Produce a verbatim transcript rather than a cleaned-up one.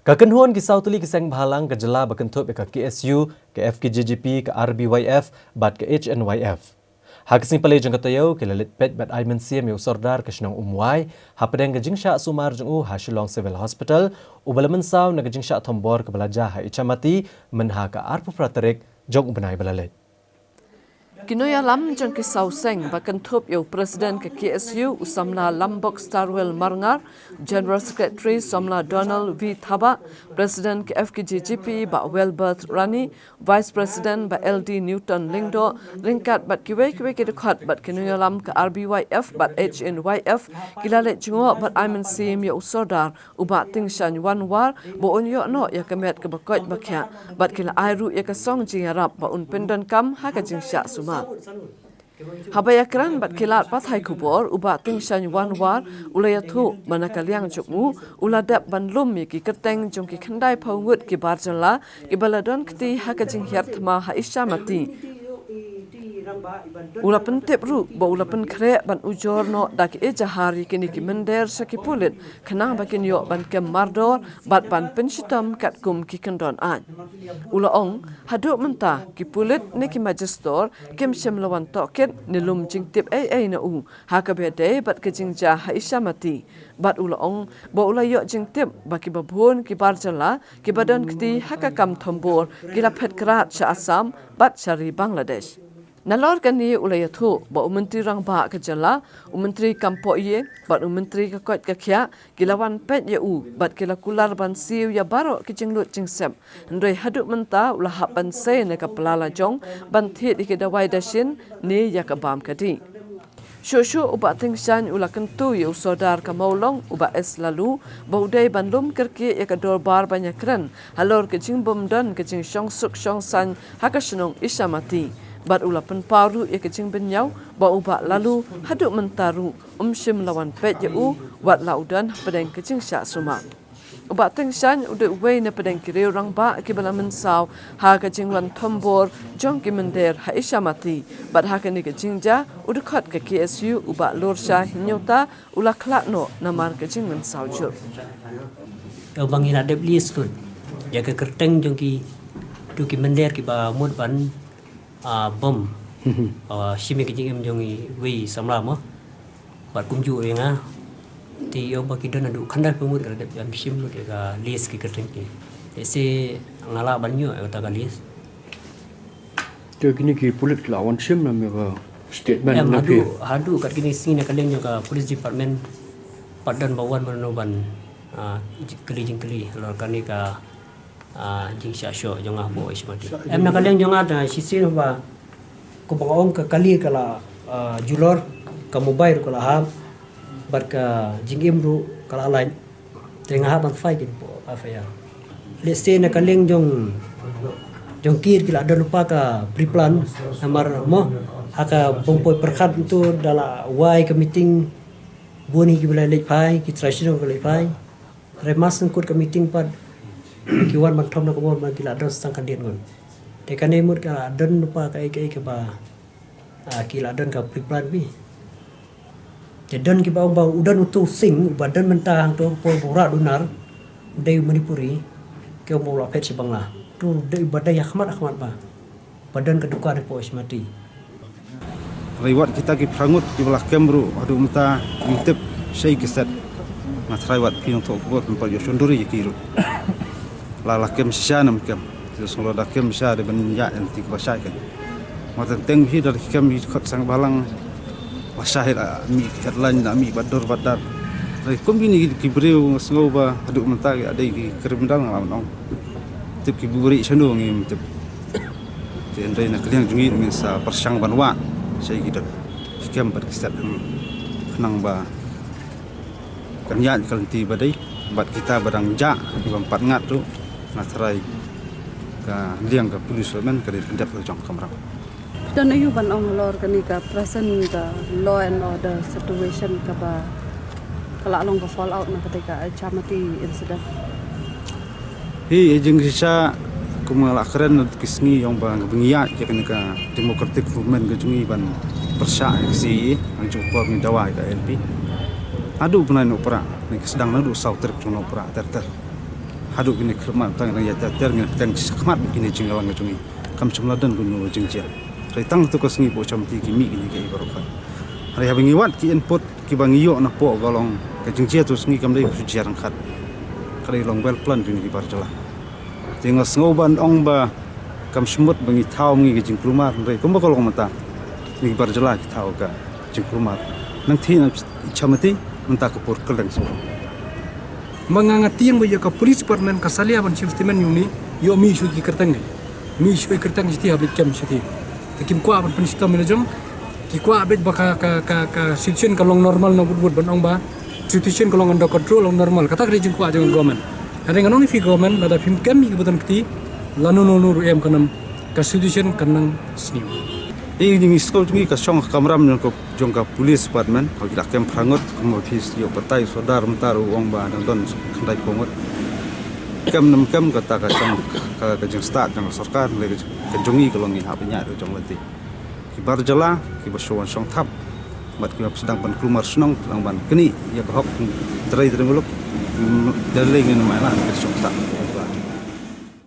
Ka kynhun ki saw tylli ki seng bhalang ka jylla ba kynthup ïa ka K S U, ka F K J G P, ka R B Y F bad ka H N Y F, ha ka sngi Palei jong ka taïew ki la leit peit bad ai mynsiem ïa u Sordar ka shnong Umwai hapdeng ka jingshah sumar jong u ha Shillong Civil Hospital, uba la mynsaw na ka jingshah thombor kaba la jia ha Ichamati mynha ka arphew phra tarik jong u bnai ba la leit. Ki nongïalam jong ki saw seng ba kynthup ïa u President ka K S U u samla Lambok Starwell Marngar, General Secretary samla Donald V Thabah, President ka F K J G P bah Welbert Rani, Vice President bah L D Newton Lyngdoh, ryngkat bad kiwei kiwei ki dkhot bad ki nongïalam ka R B Y F bad H N Y F, ki la leit jngoh bad ai mynsiem ïa u Sordar u Bah Tingshan Wanwar ba un ïoh noh ïa ka met kaba koit ba khiah, bad ki la ai ruh ïa ka song jingïarap ba un pyndonkam ha ka jingshah sumar. Haba ïakren bad ki lad pathai khubor, u Bah Tingshan Wanwar u la ïathuh ba na ka liang jong u, u la dep ban lum ïa ki kyrteng jong ki khyndai phew ngut ki bar jylla kiba la don kti ha ka jinghiar thma ha Ichamati. U la pyntip ruh ba u la pynkhreh ban ujor noh da ki ejahar ïa kine ki mynder sha ki pulit khnang ba kin ïoh ban kem mardor bad ban pynshitom katkum ki kyndon aiñ. U la ong, haduh mynta ki pulit ne ki majistor kim shym la wan tohkit ne lum jingtip ei ei na u ha kaba ïadei bad ka jingjia ha Ichamati. Bad u la ong ba u la ïoh jingtip ba kiba bun ki bar jylla kiba don kti ha ka kam thombor ki la phet krad sha Assam bad sha ri Bangladesh. Nalor kane u la ïathuh ba u Myntri Rangbah ka jylla, u Myntri Kam Pohïing bad u Myntri ka koit ka khiah ki la wan peit ïa u bad ki la kular ban siew ïa baroh ki jinglut jingsep. Hynrei haduh mynta u la hap ban sei na ka pla lajong ban thied ïa ki dawai dashin ne ïa ka bam ka dih. Shuh shuh u Bah Tingshan u la kyntu ïa u Sordar ka Mawlong u Bah S Laloo ba u dei ban lum kyrkieh ïa ka dorbar ban ïakren halor ka jingbymdon ka jingshongsuk shongsaiñ ha ka shnong Ichamati. Bad u la pynpaw ruh ïa ka jingbynñiaw ba u Bah Laloo haduh mynta ruh um shym la wan peit ïa u wat la u don hapdeng ka jingshah sumar. U Bah Tingshan u dei uwei na pdeng ki riew rangbah kiba la mynsaw ha ka jingwan thombor jong ki mynder ha Ichamati. Bad ha kane ka jingjia u dkhot ka K S U u Bah Lorshah Hynñiewta u la khlad noh namar ka jingmynsaw jur. Ïa ba ngi la dep list lut ïa ka kyrteng jong ki, tu ki mynder kiba mut ban ah, bom. Ah, shim ïa ka jingim jong iwei i samla mo. Bad kumjuh ïa nga. Te ïa ba ki don haduh khyndai phew ngut ka la dep ïa shim lut ïa ka list ki kyrteng ki. Te se nga lah ban ïoh ïa kata ka list. Te kine ki pulit ki la wan shim nam ïa ka statement. Em, na haduh, phi haduh kat kine sngi na ka liang jong ka police department pat don ba wan mano ban, ah, kylli jingkylli halor kane ka ah, jingshah shoh jong nga hapoh Ichamati. Em, na ka liang jong nga da shisien ba kumba nga ong ka kali ka la, ah, julor, ka mobile ka la hap bad ka jingim ruh ka la lait. Te nga hap ban file ki hapoh F I R. Let's say na ka liang jong, jong ki, ki la don lypa ka pre-plan namar mo ha ka bym poi pyrkhat tu da la wai ka meeting, bun hi kiba la leit phai, ki trai shnong kiba la leit phai. Hynrei mar shu kut ka meeting pat ki wan ban thom na ka bor ba ki la don sa tang khyndiat ngut. Te kane mut ka la don lypa kaei kaei kaba, ah, ki la don ka pre-plan bha. Te don kiba ong ba u don uto u Singh uba don mynta hangto, por ba u rah dunar, u dei u Manipuri, ki ong ba u la phet sha Bangla. Uto u dei uba dei ha khmat ha khmat bha. Ba don ka dukan hapoh Ichamati. Hynrei wat kita ki phra ngut kiba la kem ruh haduh mynta ngim tip shaei ki stet. Nga tharai wat phi nongthoh khubor phin pat ïoh shon duri ïa ki ruh. La, la kem shisha ne ym kem. Te sngewlada kem shisha dei ban ïa ïa lynti kiba shai kein. Wat teng teng hi da ki kem hi khot sang balang. La shah hi la mih ki headline, la mih bad dur bad dar. Hynrei kum kine ki briew nga sngew ba haduh mynta ki dei ki criminal, nga la ban ong. Tip ki buhrieh shano ngim tip. Te hynrei na ka liang jong ngi ngin sa pyrshang ban wad shaei ki don, ki kem bad ki stet, khnang ba kan ïaid ka lynti ba dei. Bad kita ba dang jah, kiba ym pat ngat ruh, nga tharai ka liang ka police department ka dei pyndep la jong ka kamram. Phi don aiu ban ong halor kane ka present ka law and order situation kaba ka la long ka fallout na kata ka Ichamati incident? Hi, ïa jingshisha, kum nga la kren na ki sngi ïong ba nga byngiah ïa kane ka democratic movement ka jong ngi ban pyrshah ïa ka C A A, hangno por ngi dawa ïa ka I L P. Haduh bnai Nohprah, ne ka sdang naduh saw tarik jong Nohprah ter ter. Haduh kine khlem tang dang ïa ter ter ngin pynshah khmat kine jingïalang ka jong ngi. Kam shym la don kano jingjia. Hynrei tang tu ka sngi Poh Chamti ki mih kine kiei baroh khat. Hynrei haba ngi wad ki input kiba ngi ïoh napoh ka long ka jingjia tu sngi kam dei ka jingjia ryngkat. Ka dei long well plan kine ki bar jylla. Te nga sngew ban ong ba kam shym mut ba ngi thaw ngi ka jingkulmar hynrei kumba ka long mynta. Ngi ki bar jylla ki thaw ka jingkulmar. Nang thik na Chamti mynta ka por kylleng shuh. Ba nga nga tieng ba ïa ka police department ka salia ban shim statement ïa une, ïoh mih shuh ki kyrteng ne. Mih shuh ki kyrteng shiti ha bit kem shiti. Te kim kwah ban pynshitom ïa la jong. Ki kwah bit ba ka ka ka ka situation ka long normal na wut wut ban ong ba situation ka long under control, long normal. Kata ka dei jingkwah jong government. Hynrei ngan ong ïa phi government lada phim kem ïa ki button kti lano lano ruh em kan ym, ka situation kan nang sniew. Ïa ngi sngewthuh ngi ka shong ka kamram jong ka jong ka police department, ha ki da kem phra ngut, kumba phi ïoh batai sordar mynta ruh u ong ba dang don khyndai phew ngut. Kem ne ym kem kata ka shong ka, ka jingstad jong ka sorkar, lei ka jong ngi ka long ngi hap ïa ruh jong lynti. Ki bar jylla kiba shu wan shong thap bad kiba sdang ban kulmar shnong, sdang ban knieh ïa ka hok trei trei muluk. Dei lei ngin ym ïalah ka shong thap.